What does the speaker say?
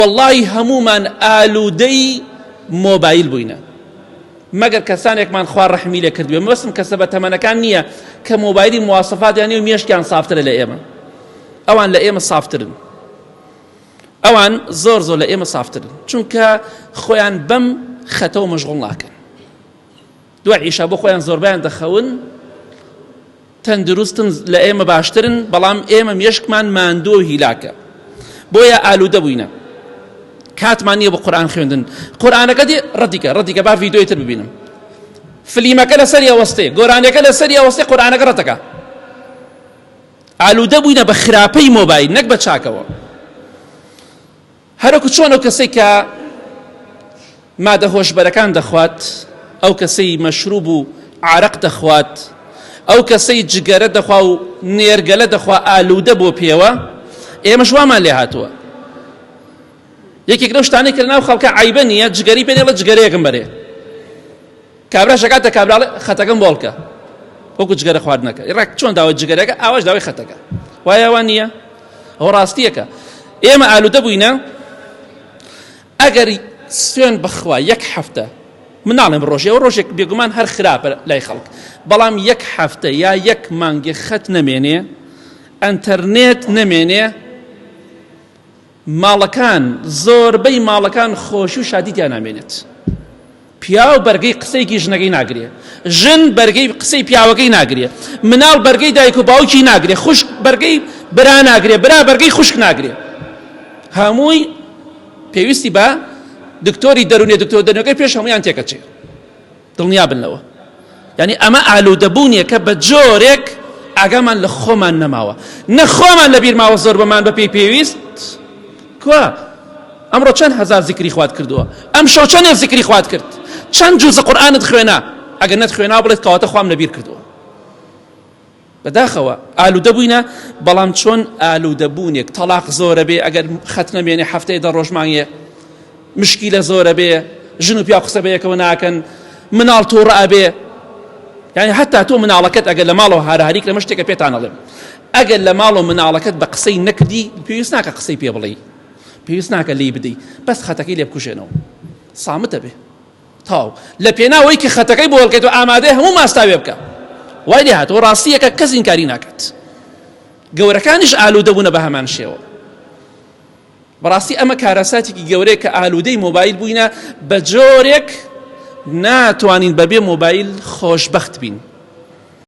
وەڵڵاهی هەموومان ئالوودەی مۆبایل بووینە مەگەر کەسانێکمان خوا ڕەحمی لێ کردوێ مەبەستم کەسە بە تەمەنەکان نییە کە مۆبایلی مواسەفاتیان نیە و مێشکیان سافترە لە ئێمە ئەوان لە ئێمە سافترن ئەوان زۆر زۆر لە ئێمە سافترن چونکە خۆیان بەم خەتەوە مەشغوڵ ناکەن دوای عیشا بۆ خۆیان زۆربیان دەخەون تەندروستن لە ئێمە باشترن بەڵام ئێمە مێشکمان ماندووە و هیلاکە بۆیە ئالوودە بووینە کاتمان نییە بۆ قورئان خوێندن قورئانەکە دی ڕەدیکە ڕەدیکە با ڤیدیۆی تر ببینم فلیمەکە لەسەر ئەوەستێ گۆرانیەکە لەسەر ئەوەستێ قورئانەکە ڕەتەکە ئالوودە بووینە بە خراپەی مۆبایل نەک بە چاکەوە هەروەکو چۆن ئەو کەسەی کە مادە هۆشبەرەکان دەخوات، ئەو کەسەی مەشروب و عارەق دەخوات، ئەو کەسەی جگەرە دەخوا و نێرگەلە دەخوا ئالوودە بۆ پێوە، ئێمەش وامان لێ هاتووە. یەکێک لەو شتانەی کە لەناو خەڵکە عەیبە نییە جگەری پێ نێڵە جگەرەیەکم بەرێ. کابراش ئەکاتە کابرا ئەڵێ خەتەکەم بۆ هەڵکە وەکو جگەرە خواردنەکە ڕێک چۆن داوای جگەرەکە ئاواش داوای خەتەکە وایە وا نییە ئەوە ڕاستیەکە ئێمە ئالوودە بووینە ئەگەر سوێن بخوا یەک هەفتە من ناڵێم ڕۆژێ ئەو ڕۆژێک بێگومان هەر خراپە لای خەڵک بەڵام یەک هەفتە یا یەک مانگێ خەت نەمێنێ ئەتەرنێت نەمێنێ ماڵەکان زۆربەی ماڵەکان خۆشی و شادی تیا نامێنێت پیاو بەرگەی قسەیەکی ژنەکەی ناگرێ ژن بەرگەی قسەی پیاوەکەی ناگرێ مناڵ بەرگەی دایک و باوکی ناگرێ خوشک بەرگەی برا ناگرێ برا بەرگەی خوشک ناگرێ هەمووی پێویستی بە دکتۆری دەرونێ دکتۆر دەرونەکەی پێش هەمویان تێکەچێ دڵنیا بن لەوە یعنی ئەمە ئالوودەبوونیەکە بە جۆرێک ئاگامان لە خۆمان نەماوە نە خۆمان لە بیر ماوە زۆر بەمان بە پێی پێویست کوا ئەمڕۆ چەند هەزار زیکری خوات کردووە ئەم شەو چەندێ زیکری خوات کرد چەند جوزە قورئانت خوێنا ئەگەر نەت خوێنا بڵێت کەواتە خوام لەبیر کردووە بەداخەوە ئالوودە بووینە بەڵام چۆن ئالوودە بوونێک تەلاق زۆرە بێ ئەگەر خەت نەمێنێ هەفتەیە دە ڕۆژ مانگێ مشکیلە زۆرە بێ ژن و پیاو قسە بەیەکەوە ناکەن مناڵ تووڕە ئەبێ یعنی حتا تۆ مناڵەکەت ئەگەر لە ماڵەوە هارهاریک لەمە شتێکە پێتان ئەڵێم ئەگەر لە ماڵەوە مناڵەکەت بە قسەی نەکردی پێویست ناکە قسەی پێ بڵێی پێویست ناکە لێی بدەی بەس خەتەکەی لێ بکوژێنەوە سامتە بێ تەواو لە پێناو ئەوەی کە خەتەکەی بۆ هەڵکەیت و ئامادەیە هەموو ماستاوێ بکە وای لێ هاتەوە ڕاستیەکە کەس ئینکاری ناکات گەورەکانیش ئالوودە بوونە بە هەمان شێوە بەڕاستی ئەمە کارەساتێکی گەورەیە کە ئالوودەی مۆبایل بووینە بە جۆرێک ناتوانین بەبێ مۆبایل خۆشبەخت بین.